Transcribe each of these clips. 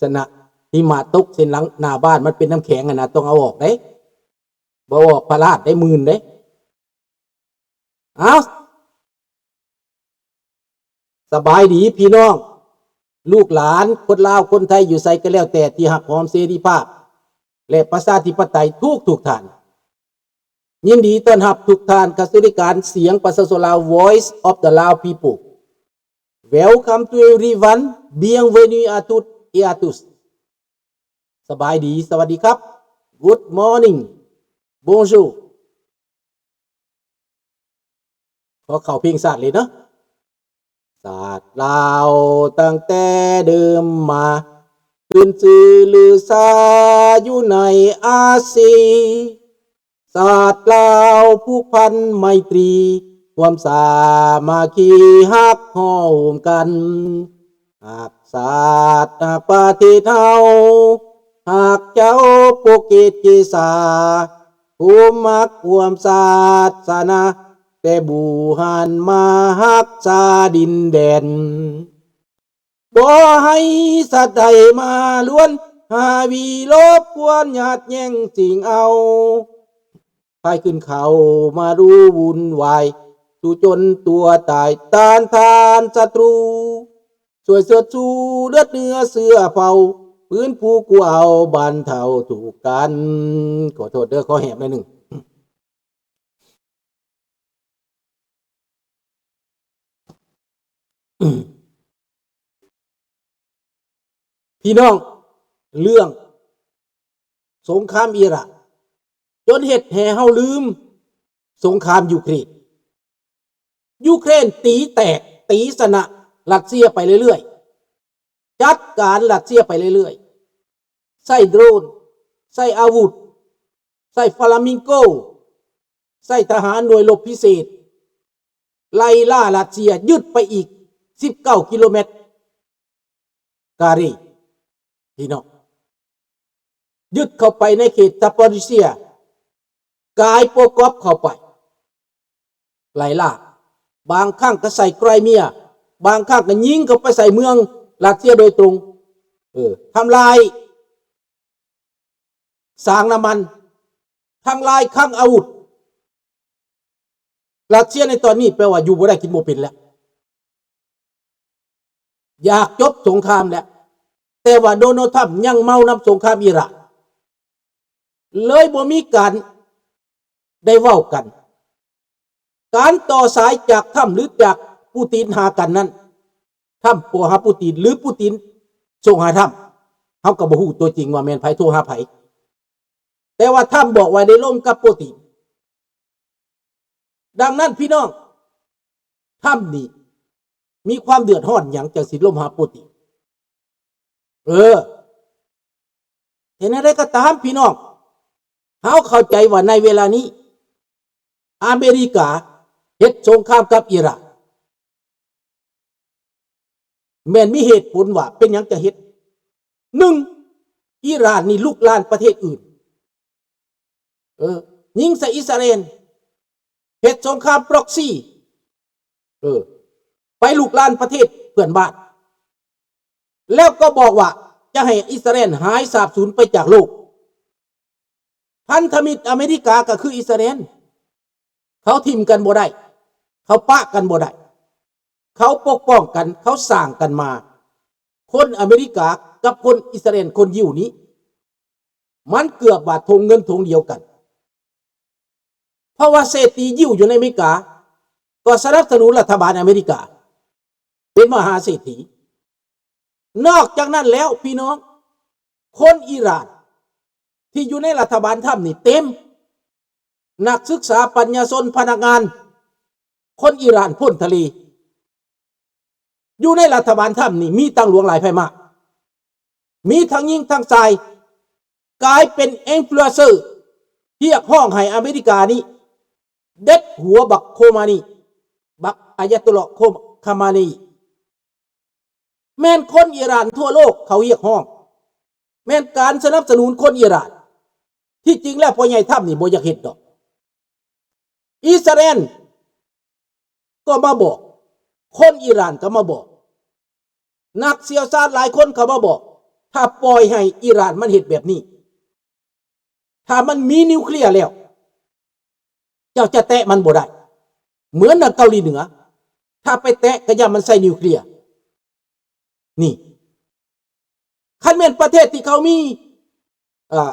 ສະນະ ຫິມະຕົກເສັ້ນຫຼັງໜ້າບ້ານ ມັນເປັນນ້ຳແຂງຫັ້ນນະ ຕ້ອງເອົາອອກເດ້. ບໍ່ອອກພະລາດໄດ້ໝື່ນເດ້. ເອົ້າ ສະບາຍດີພີ່ນ້ອງ ລູກຫຼານ ຄົນລາວ ຄົນໄທ ຢູ່ໃສກໍແລ້ວແຕ່ ທີ່ຮັກຫອມເສລີພາບ ແລະ ປະຊາທິປະໄຕທຸກໆທ່ານ. ຍິນດີຕ້ອນຮັບທຸກທ່ານເຂົ້າສູ່ລາຍການສຽງປະຊາຊົນລາວ Voice of the Lao People. Welcome to everyone. Bienvenue à toutes et à tous. ສະບາຍດີ ສະຫວັດດີຄັບ Good morning Bonjour. ຂໍເຂົ້າເພງຊາດເລີຍເນາະ. ຊາດລາວຕັ້ງແຕ່ເດີມມາ ຂຶ້ນຊື່ລືຊາຢູ່ໃນອາຊີ. ຊາດລາວຜູກພັນໄມຕີ ຮ່ວມສາມັກຄີຮັກຮ່ວມກັນ. ຮັກຊາດຮັກປະເທດເຮົາ ຮັກເຈົ້າປົກເກດເກສາ ຜູ້ມັກຮ່ວມສາສະໜາ ແຕ່ບູຮານມາຮັກສາດິນແດນ. ບໍ່ໃຫ້ສັດໃດມາລວນ ຫາວີລົບກວນຍາດແຍ່ງຊິງເອົາ. ພາຍຂຶ້ນເຂົ້າມາດູວຸ່ນວາຍ ສູ້ຈົນຕົວຕາຍຕ້ານທານສັດຕູ. ຊ່ວຍເຊີດຊູເລືອດເນື້ອເຊື້ອເຜົ່າ ຟື້ນຟູກູ້ເອົາບັນເທົາທຸກກັນ. ຂໍໂທດເດີ ຂໍແຫບໜ້ອຍໜຶ່ງ. ພີ່ນ້ອງ ເລື່ອງສົງຄາມອີຣານ ຈົນເຮັດໃຫ້ເຮົາລືມສົງຄາມຢູເຄຣນ. ຢູເຄຣນຕີແຕກ ຕີຊະນະຣັດເຊຍໄປເລື້ອຍໆ. ຈັດການຣັດເຊຍໄປເລື້ອຍໆ ໃຊ້ໂດຣນ ໃຊ້ອາວຸດ ໃຊ້ຟາລາມິງໂກ ໃຊ້ທະຫານໜ່ວຍລົບພິເສດ ໄລ່ລ່າຣັດເຊຍ ຍຶດໄປອີກສິບເກົ້າກິໂລແມັດກາເຣ ພີ່ນ້ອງ. ຍຶດເຂົ້າໄປໃນເຂດຊາປາຣິເຊຍ ກາຍໂປກອບເຂົ້າໄປ ໄລ່ລ່າ ບາງຄັ້ງກໍໃສ່ໄຄຣເມຍ ບາງຄັ້ງກໍຍິງເຂົ້າໄປໃສ່ເມືອງຣັດເຊຍໂດຍຕົງ. ເອີ ທຳລາຍສາງນ້ຳມັນ ທຳລາຍຄັງອາວຸດ. ຣັດເຊຍໃນຕອນນີ້ແປວ່າຢູ່ບໍ່ໄດ້ກິນບໍ່ເປັນແລ້ວ ຢາກຈົບສົງຄາມແລ້ວ ແຕ່ວ່າໂດນັລ ທຣຳ ຍັງເມົານຳສົງຄາມອີຣານ ເລີຍບໍ່ມີການໄດ້ເວົ້າກັນ. ການຕໍ່ສາຍຈາກທຣຳ ຫຼື ຈາກປູຕິນຫາກັນນັ້ນ ທຣຳໂທຫາປູຕິນ ຫຼື ປູຕິນສົ່ງຫາທຳ ເຮົາກໍບໍ່ຮູ້ຕົວຈິງວ່າແມ່ນໃຜໂທຫາໃຜ ແຕ່ວ່າທຳບອກວ່າໄດ້ລົມກັບປູຕິນ. ດັ່ງນັ້ນພີ່ນ້ອງ ທຳນີ້ມີຄວາມເດືອດຮ້ອນຫຍັງຈັ່ງຊິລົມຫາປູຕິນ? ເອີ ເຫັນແນວໃດກໍຕາມພີ່ນ້ອງ ເຮົາເຂົ້າໃຈວ່າໃນເວລານີ້ ອາເມລິກາເຮັດສົງຄາມກັບອີຣານ ແມ່ນມີເຫດຜົນວ່າເປັນຫຍັງຈະເຮັດ. ໜຶ່ງ ອີຣານນີ້ລຸກລານປະເທດອື່ນ ເອີ ຍິງໃສ່ອິດສະຣາເອນ ເຮັດສົງຄາມປຣັອກຊີ ເອີ ໄປລຸກລານປະເທດເພື່ອນບ້ານ ແລ້ວກໍບອກວ່າຈະໃຫ້ອິດສະຣາເອນຫາຍສາບສູນໄປຈາກໂລກ. ພັນທະມິດອາເມລິກາກໍຄືອິດສະຣາເອນ ເຂົາຖິ້ມກັນບໍ່ໄດ້ ເຂົາປະກັນບໍ່ໄດ້ ເຂົາປົກປ້ອງກັນ ເຂົາສ້າງກັນມາ. ຄົນອາເມລິກາກັບຄົນອິດສະຣາເອນ ຄົນຢິວນີ້ ມັນເກືອບວ່າຖົງເງິນຖົງດຽວກັນ ເພາະວ່າເສດຖີຢິວຢູ່ໃນອາເມລິກາ ກໍສະໜັບສະໜູນລັດຖະບານອາເມລິກາ ເປັນມະຫາເສດຖີ. ນອກຈາກນັ້ນແລ້ວ ພີ່ນ້ອງ ຄົນອີຣານທີ່ຢູ່ໃນລັດຖະບານທຳນີ້ເຕັມ ນັກສຶກສາ ປັນຍາຊົນ ພະນັກງານ ຄົນອີຣານພົ້ນທະເລ ຢູ່ໃນລັດຖະບານທຳນີ້ມີທັງຫຼວງຫຼາຍໄພມາກ ມີທັງຍິງທັງຊາຍ ກາຍເປັນອິນຟລູເອນເຊີ ຮຽກຮ້ອງໃຫ້ອາເມລິການີ້ເດັດຫົວບັກໂຄມານີ ບັກອາຍາໂຕລາ ໂຄ ຄາເມນີ. ແມ່ນຄົນອີຣານທົ່ວໂລກເຂົາຮຽກຮ້ອງ ແມ່ນການສະໜັບສະໜູນຄົນອີຣານ. ທີ່ຈິງແລ້ວພໍ່ໃຫຍ່ທຳນີ້ບໍ່ຢາກເຮັດດອກ. ອິດສະຣາເອນກໍມາບອກ ຄົນອີຣານກໍມາບອກ ນັກຊ່ຽວຊານຫຼາຍຄົນເຂົາມາບອກ ຖ້າປ່ອຍໃຫ້ອີຣານມັນເຮັດແບບນີ້ ຖ້າມັນມີນິວເຄລຍແລ້ວ ເຈົ້າຈະແຕະມັນບໍ່ໄດ້ ເໝືອນດັ່ງເກົາຫຼີເໜືອ ຖ້າໄປແຕະກໍຢ້ານມັນໃຊ້ນິວເຄລຍ. ນີ້ ຄັນແມ່ນປະເທດທີ່ເຂົາມີ ເອີ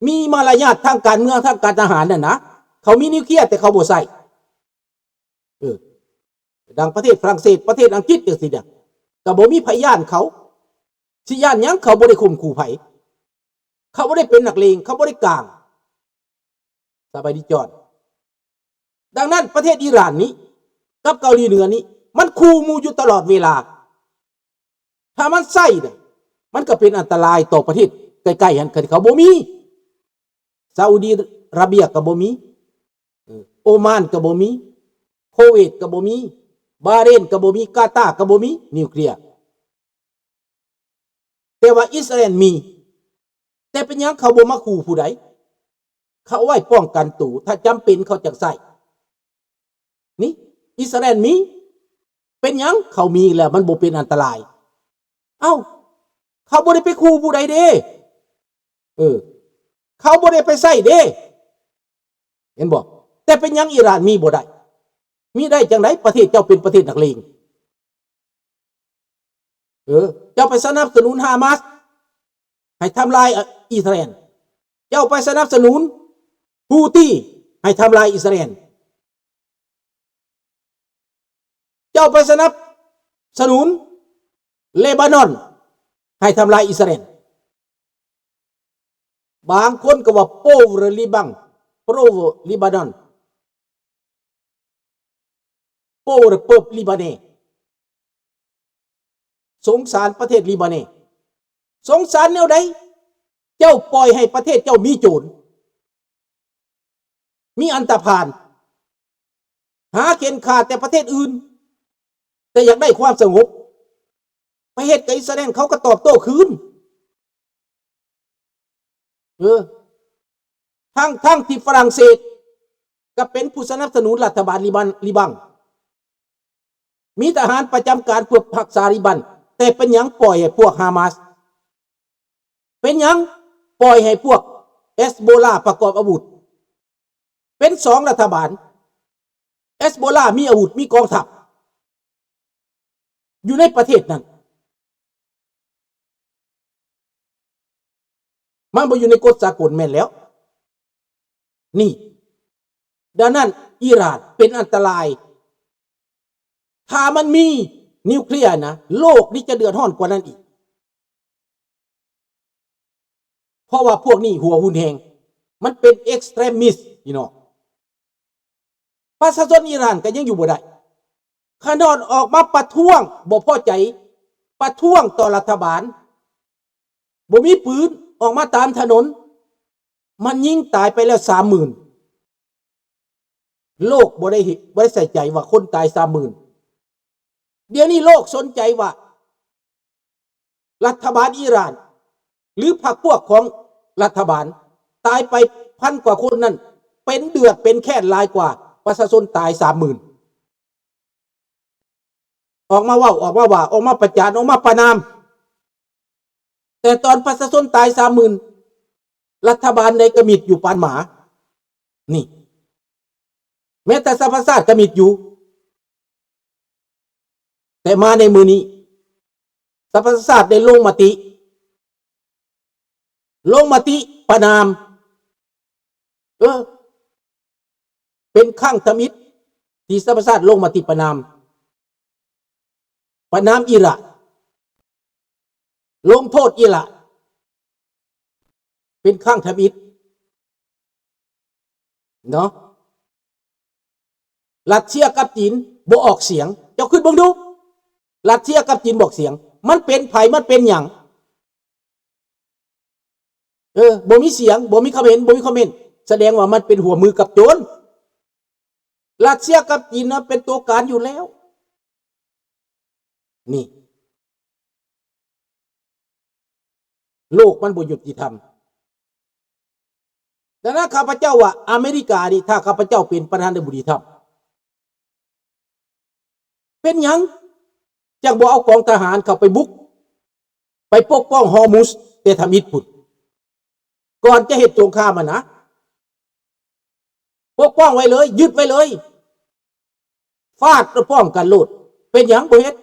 ມີມາລະຍາດທາງການເມືອງ ທາງການທະຫານນັ້ນນະ ເຂົາມີນິວເຄລຍແຕ່ເຂົາບໍ່ໃຊ້ ເອີ ດັ່ງປະເທດຝຣັ່ງເສດ ປະເທດອັງກິດຈັ່ງຊີ້ນະ ກໍບໍ່ມີໃຜຢ້ານເຂົາ ຊິຢ້ານຫຍັງ? ເຂົາບໍ່ໄດ້ຂົ່ມຂູ່ໃຜ ເຂົາບໍ່ໄດ້ເປັນນັກເລງ ເຂົາບໍ່ໄດ້ກາງ. ສະບາຍດີຈອນ. ດັ່ງນັ້ນປະເທດອີຣານນີ້ກັບເກົາຫຼີເໜືອນີ້ ມັນຂູ່ໝູ່ຢູ່ຕະຫຼອດເວລາ. ຖ້າມັນໃຊ້ນະ ມັນກໍເປັນອັນຕະລາຍຕໍ່ປະເທດໃກ້ໆຫັ້ນ ຄັນເຂົາບໍ່ມີ ຊາອຸດີອາຣາເບຍກໍບໍ່ມີ ເອີ ໂອມານກໍບໍ່ມີ ໂຄເວດກໍບໍ່ມີ ບາເຣນກໍບໍ່ມີ ກາຕາກໍບໍ່ມີນິວເຄລຍ. ແຕ່ວ່າອິດສະຣາແອນມີ ແຕ່ເປັນຫຍັງເຂົາບໍ່ມາຂູ່ຜູ້ໃດ? ເຂົາເອົາໄວ້ປ້ອງກັນໂຕ ຖ້າຈຳເປັນເຂົາຈັ່ງໃຊ້. ນີ້ ອິດສະຣາແອນມີ ເປັນຫຍັງເຂົາມີແລ້ວມັນບໍ່ເປັນອັນຕະລາຍ? ເອົ້າ ເຂົາບໍ່ໄດ້ໄປຂູ່ຜູ້ໃດເດ້ ເອີ ເຂົາບໍ່ໄດ້ໄປໃຊ້ເດ້ ເຫັນບໍ່? ແຕ່ເປັນຫຍັງອີຣານມີບໍ່ໄດ້? ມີໄດ້ຈັ່ງໃດ? ປະເທດເຈົ້າເປັນປະເທດນັກເລງ. ເອີ ເຈົ້າໄປສະໜັບສະໜູນຮາມາສໃຫ້ທຳລາຍ ເອີ ອິດສະຣາແອນ. ເຈົ້າໄປສະໜັບສະໜູນຮູ້ຕີໃຫ້ທຳລາຍອິດສະຣາແອນ. ເຈົ້າໄປສະໜັບສະໜູນເລບານອນໃຫ້ທຳລາຍອິດສະຣາແອນ. ບາງຄົນກໍວ່າ pauvre Liban, pauvre Libanon, pauvre peuple libanais. ສົງສານປະເທດລີບາເນ. ສົງສານແນວໃດ? ເຈົ້າປ່ອຍໃຫ້ປະເທດເຈົ້າມີໂຈນ ມີອັນຕະພານ ຫາເຂັນຂ້າແຕ່ປະເທດອື່ນ ແຕ່ຢາກໄດ້ຄວາມສະຫງົບ ໄປເຮັດກັບອິດສະຣາແອນ ເຂົາກໍຕອບໂຕ້ຄືນ. ເອີ ທັງ ທັງທີ່ຝຣັ່ງເສດກໍເປັນຜູ້ສະໜັບສະໜູນລັດຖະບານລີບັນ ລີບັງ ມີທະຫານປະຈຳການເພື່ອຮັກສາລີບັນ ແຕ່ເປັນຫຍັງປ່ອຍໃຫ້ພວກຮາມາສ? ເປັນຫຍັງປ່ອຍໃຫ້ພວກເອັສໂບລາປະກອບອາວຸດ? ເປັນສອງລັດຖະບານ ເອັສໂບລາມີອາວຸດ ມີກອງທັບຢູ່ໃນປະເທດນັ້ນ. ມັນບໍ່ຢູ່ໃນກົດສາກົນແມ່ນແລ້ວນີ້. ດັ່ງນັ້ນ ອີຣານເປັນອັນຕະລາຍ. ຖ້າມັນມີນິວເຄລຍນະ ໂລກນີ້ຈະເດືອດຮ້ອນກວ່ານັ້ນອີກ. ເພາະວ່າພວກນີ້ຫົວຮຸນແຮງ ມັນເປັນ extremist ພີ່ນ້ອງ. ປະຊາຊົນອີຣານກໍຍັງຢູ່ບໍ່ໄດ້ ຂະໜາດອອກມາປະທ້ວງ ບໍ່ພໍໃຈ ປະທ້ວງຕໍ່ລັດຖະບານ ບໍ່ມີປືນ ອອກມາຕາມຖະໜົນ ມັນຍິງຕາຍໄປແລ້ວສາມໝື່ນ. ໂລກບໍ່ໄດ້ເຫັນ ບໍ່ໄດ້ໃສ່ໃຈວ່າຄົນຕາຍສາມໝື່ນ. ດຽວນີ້ໂລກສົນໃຈວ່າລັດຖະບານອີຣານ ຫຼື ພັກພວກຂອງລັດຖະບານ ຕາຍໄປພັນກວ່າຄົນນັ້ນ ເປັນເດືອດເປັນແຄ້ນຫຼາຍກວ່າປະຊາຊົນຕາຍສາມໝື່ນ. ອອກມາເວົ້າ ອອກມາວ່າ ອອກມາປະຈານ ອອກມາປະນາມ. ແຕ່ຕອນປະຊາຊົນຕາຍສາມໝື່ນ ລັດຖະບານໃດກະມິດຢູ່ປານໝາ. ນີ້ ແມ້ແຕ່ສະຫະປະຊາຊາດກະມິດຢູ່. ແຕ່ມາໃນມື້ນີ້ ສະຫະປະຊາຊາດໄດ້ລົງມະຕິ ລົງມະຕິປະນາມ. ເອີ ເປັນຄັ້ງທຳອິດທີ່ສະຫະປະຊາຊາດລົງມະຕິປະນາມ ປະນາມອີຣານ ລົງໂທດອີຣານ ເປັນຄັ້ງທຳອິດເນາະ. ຣັດເຊຍກັບຈີນບໍ່ອອກສຽງ. ເຈົ້າຄິດເບິ່ງດູ ຣັດເຊຍກັບຈີນບໍ່ອອກສຽງ ມັນເປັນໃຜ? ມັນເປັນຫຍັງ? ເອີ ບໍ່ມີສຽງ ບໍ່ມີຄຳເຫັນ ບໍ່ມີຄອມເມັນ ສະແດງວ່າມັນເປັນຮ່ວມມືກັບໂຈນ. ຣັດເຊຍກັບຈີນນະເປັນຕົວການຢູ່ແລ້ວ. ນີ້ ໂລກມັນບໍ່ຍຸຕິທຳ. ດັ່ງນັ້ນ ຂ້າພະເຈົ້າວ່າ ອາເມລິການີ້ ຖ້າຂ້າພະເຈົ້າເປັນປະທານາທິບໍດີທຳ ເປັນຫຍັງຈັ່ງບໍ່ເອົາກອງທະຫານເຂົ້າໄປບຸກ ໄປປົກປ້ອງຮອມຸດແຕ່ທຳອິດພຸ້ນ ກ່ອນຈະເຮັດສົງຄາມຫັ້ນນະ ປົກປ້ອງໄວ້ເລີຍ ຍຶດໄວ້ເລີຍ ຟາດແລ້ວປ້ອງກັນໂລດ ເປັນຫຍັງບໍ່ເຮັດ?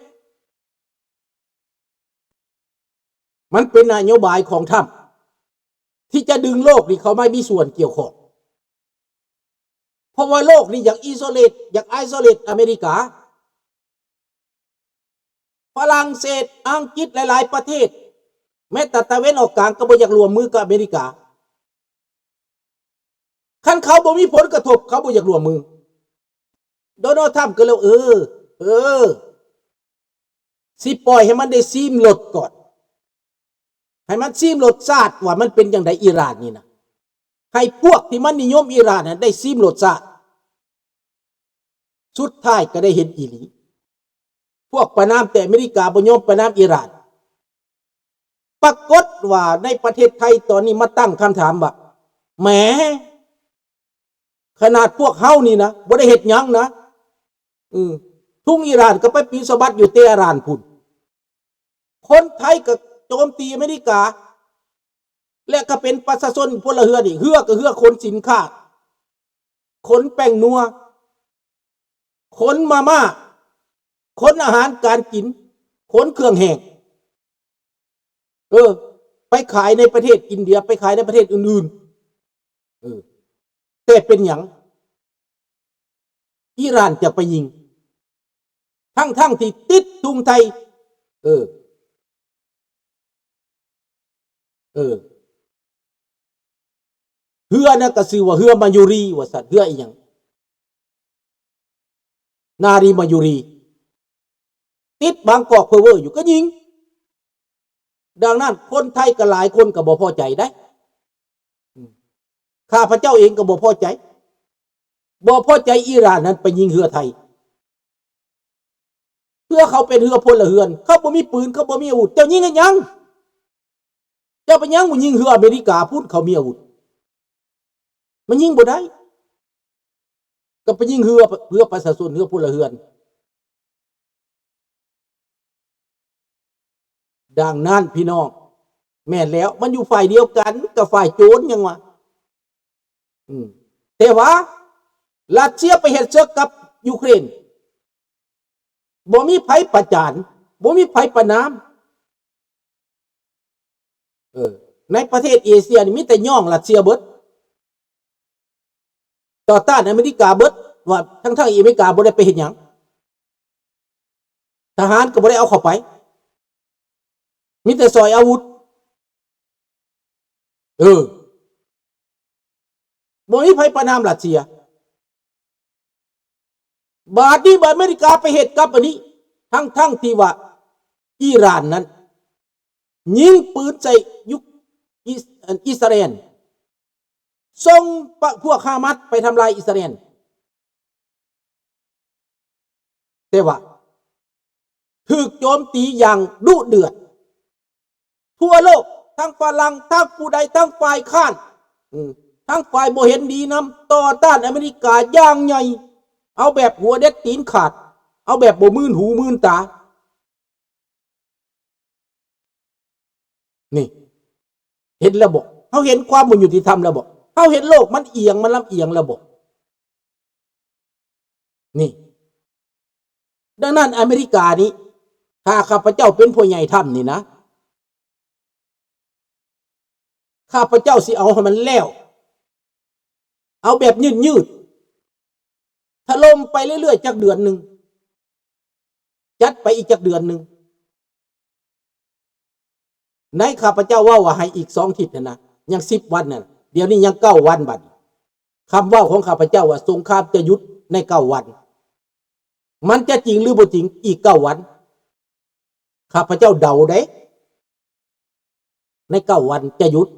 ມັນເປັນນະໂຍບາຍຂອງທຳ ທີ່ຈະດຶງໂລກນີ້ເຂົ້າມາມີສ່ວນກ່ຽວຂ້ອງ ເພາະວ່າໂລກນີ້ຢາກ isolate ຢາກ isolate ອາເມລິກາ ຝຣັ່ງເສດ ອັງກິດ ຫຼາຍໆປະເທດ ແມ້ແຕ່ຕາເວັນອອກກາງກໍບໍ່ຢາກຮ່ວມມືກັບອາເມລິກາ ຄັນເຂົາບໍ່ມີຜົນກະທົບ ເຂົາບໍ່ຢາກຮ່ວມມື. ໂດນັລ ທຣຳກໍເລີຍ ເອີ ເອີ ຊິປ່ອຍໃຫ້ມັນໄດ້ຊີມລົດກ່ອນ ໃຫ້ມັນຊີມລົດຊາດວ່າມັນເປັນຈັ່ງໃດ ອີຣານນີ້ນະ ໃຫ້ພວກທີ່ມັນນິຍົມອີຣານນັ້ນໄດ້ຊີມລົດຊາດ ສຸດທ້າຍກໍໄດ້ເຫັນອີ່ຫຼີ ພວກປະນາມແຕ່ອາເມລິກາບໍ່ຍອມປະນາມອີຣານ. ປາກົດວ່າໃນປະເທດໄທຕອນນີ້ມາຕັ້ງຄຳຖາມວ່າ ແໝ ຂະໜາດພວກເຮົານີ້ນະ ບໍ່ໄດ້ເຮັດຫຍັງນະ ອື ທຸງອີຣານກໍໄປປິວສະບັດຢູ່ເຕຫະຣານພຸ້ນ ຄົນໄທກໍໂຈມຕີອາເມລິກາ ແລະກໍເປັນປະຊາຊົນພົນລະເຮືອນອີກ ເຮືອກໍເຮືອຂົນສິນຄ້າ ຂົນແປ້ງນົວ ຂົນມາມ່າ ຂົນອາຫານການກິນ ຂົນເຄື່ອງແຫ້ງ ເອີ ໄປຂາຍໃນປະເທດອິນເດຍ ໄປຂາຍໃນປະເທດອື່ນໆ ເອີ ແຕ່ເປັນຫຍັງ ອີຣານຈະໄປຍິງ ທັງໆທີ່ຕິດທຸງໄທ ເອີ ເອີ ເຮືອນັ້ນກໍຊື່ວ່າເຮືອມາຢູຣີວ່າຊັ້ນ ເຮືອອີ່ຫຍັງ ນາຣີມາຢູຣີ ຕິດບາງກອກເພີເວີຢູ່ກໍຍິງ. ດັ່ງນັ້ນຄົນໄທກໍຫຼາຍຄົນກໍບໍ່ພໍໃຈໄດ໋ ອືມ ຂ້າພະເຈົ້າເອງກໍບໍ່ພໍໃຈ ບໍ່ພໍໃຈອີຣານນັ້ນໄປຍິງເຮືອໄທ ເຮືອເຂົາເປັນເຮືອພົນລະເຮືອນ ເຂົາບໍ່ມີປືນ ເຂົາບໍ່ມີອາວຸດ ເຈົ້າຍິງເຮັດຫຍັງ? ເຈົ້າໄປຫຍັງບໍ່ຍິງເຮືອອາເມລິກາພຸ້ນ ເຂົາມີອາວຸດ ມັນຍິງບໍ່ໄດ້ ກໍໄປຍິງເຮືອ ເຮືອປະຊາຊົນ ເຮືອພົນລະເຮືອນ. ດັ່ງນັ້ນພີ່ນ້ອງ ແມ່ນແລ້ວ ມັນຢູ່ຝ່າຍດຽວກັນກັບຝ່າຍໂຈນ ຍັງວ່າ ອືມ ແຕ່ວ່າຣັດເຊຍໄປເຮັດເສິກກັບຢູເຄຣນ ບໍ່ມີໃຜປະຈານ ບໍ່ມີໃຜປະນາມ ເອີ ໃນປະເທດເອເຊຍນີ້ມີແຕ່ຍ້ອງຣັດເຊຍເບິດ ຕໍ່ຕ້ານອາເມລິກາເບິດ ວ່າ ທັງໆທີ່ອາເມລິກາບໍ່ໄດ້ໄປເຮັດຫຍັງ ທະຫານກໍບໍ່ໄດ້ເອົາເຂົ້າໄປ ມີແຕ່ຊ່ອຍອາວຸດ ເອີ ບໍ່ມີໃຜປະນາມຣັດເຊຍ. ບາດນີ້ບາດອາເມລິກາໄປເຮັດກັບອັນນີ້ ທັງໆທີ່ວ່າອີຣານນັ້ນຍິງປືນໃສ່ ຢູ ອິ ອັນ ອິດສະຣາເອນ ສົ່ງພວກຮາມາສໄປທຳລາຍອິດສະຣາເອນ ແຕ່ວ່າຖືກໂຈມຕີຢ່າງດຸເດືອດ ທົ່ວໂລກ ທັງຝຣັ່ງ ທັງຜູ້ໃດ ທັງຝ່າຍຄ້ານ ອືມ ທັງຝ່າຍບໍ່ເຫັນດີນຳ ຕໍ່ຕ້ານອາເມລິກາຢ່າງໃຫຍ່ ເອົາແບບຫົວເດັດຕີນຂາດ ເອົາແບບບໍ່ມື່ນຫູມື່ນຕາ. ນີ້ ເຫັນແລ້ວບໍ່? ເຮົາເຫັນຄວາມບໍ່ຍຸຕິທຳແລ້ວບໍ່? ເຮົາເຫັນໂລກມັນອຽງ ມັນລຳອຽງແລ້ວບໍ່? ນີ້ ດັ່ງນັ້ນອາເມລິການີ້ ຖ້າຂ້າພະເຈົ້າເປັນພໍ່ໃຫຍ່ທຳນີ້ນະ ຂ້າພະເຈົ້າຊິເອົາໃຫ້ມັນແລ້ວ ເອົາແບບຍືດໆ ຖະຫຼົ່ມໄປເລື້ອຍໆ ຈັກເດືອນໜຶ່ງ ຈັດໄປອີກຈັກເດືອນໜຶ່ງ. ໃນຂ້າພະເຈົ້າເວົ້າວ່າໃຫ້ອີກສອງທິດຫັ້ນນະ ຍັງສິບວັນນັ້ນ ດຽວນີ້ຍັງເກົ້າວັນບັດນີ້. ຄຳເວົ້າຂອງຂ້າພະເຈົ້າວ່າສົງຄາມຈະຢຸດໃນເກົ້າວັນ ມັນຈະຈິງຫຼືບໍ່ຈິງອີກເກົ້າວັນ ຂ້າພະເຈົ້າເດົາເດ້ ໃນເກົ້າວັນຈະຢຸດ.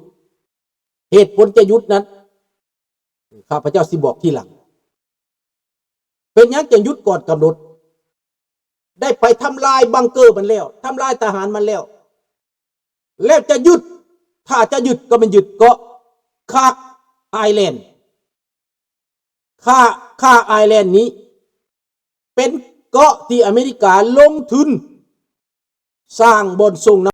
ເຫດຜົນຈະຢຸດນັ້ນ ຂ້າພະເຈົ້າຊິບອກທີຫຼັງ. ເປັນຫຍັງຈຶ່ງຢຸດກ່ອນກຳນົດ? ໄດ້ໄປທຳລາຍບັງເກີມັນແລ້ວ ທຳລາຍທະຫານມັນແລ້ວ ແລ້ວຈະຍຶດ ຖ້າຈະຍຶດກໍແມ່ນຍຶດເກາະຄາກໄອແລນ. ຄາ ຄາກໄອແລນນີ້ ເປັນເກາະທີ່ອາເມລິກາລົງທຶນສ້າງບ່ອນສົ່ງນ້ຳ